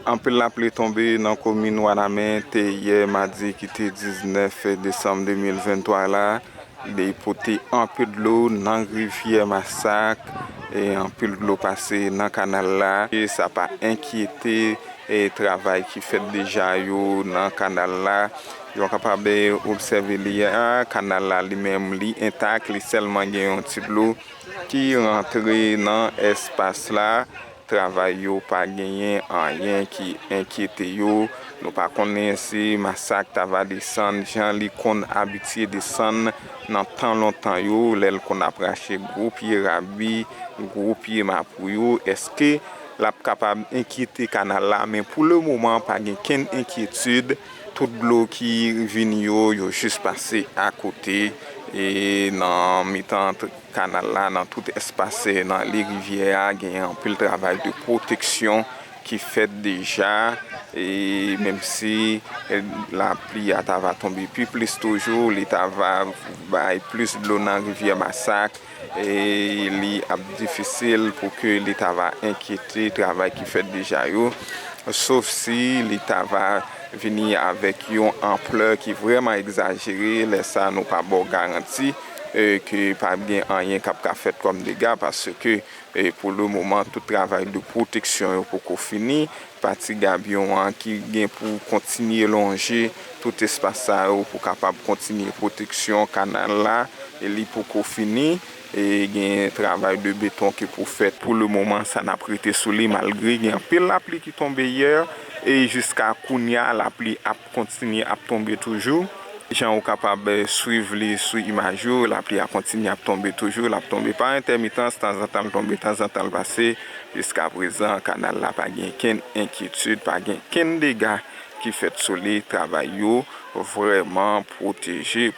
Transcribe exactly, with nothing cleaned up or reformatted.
Anpil lapli tonbe nan komin Wanament yè madi ki te diznèf desanm de mil venntwa la. Li pote anpil dlo nan rivyè Masak, e anpil dlo pase nan kanal la. E sa pa enkyete, e travay ki fèt deja yo nan kanal la. Yo kapab, e, obsève li a, kanal la li menm li entak, li sèlman gen yon ti dlo ki rantre nan espas la. Travay yo pa genyen anyen ki enkyete yo. Nou pa konnen si Masak ta va desann jan li konn abitye desann nan tan lontan yo, lè l konn ap rache gwo pye rabi, gwo pye mapou yo. Èske l ap kapab enkyete kanal la? Men pou le moman, pa gen kenn enkyetid. Tout dlo ki vini yo, yo jis pase akote, e nan mitan kanal la, nan tout espas, e nan li rivyè a, gen anpil travay de pwoteksyon ki fèt deja. E menm si, e, lapli a ta va tonbe pi plis toujou, li ta va bay plis dlo nan rivyè Masak, e li ap difisil pou ke li ta va enkyete travay ki fèt deja yo, sof si li ta va vini avèk yon anplè ki vrèman egzajere. Lè sa, nou pa ba w garanti, e, ke p ap gen anyen k ap ka fèt kòm dega, paske, e, pou le moman, tout travay de pwoteksyon yo poko fini. Pati gabyon an ki gen pou kontinye lonje tout espas sa yo pou kapab kontinye pwoteksyon kanal la, e li poko fini. E gen travay de beton ki pou fèt. Pou le moman, sa n ap rete sou li, malgre gen anpil lapli ki tonbe yè, e jiska kounya, lapli ap kontinye ap tonbe toujou. Jan ou kapab, eh, swiv li sou imaj yo, lapli a kontinye ap tonbe toujou, l ap tonbe pa entèmitans, tanzantan l tonbe, tanzantan l pase. Jiska prezan, kanal la pa gen kenn enkyetid, pa gen kenn dega ki fèt sou li. Travay yo vrèman pwoteje,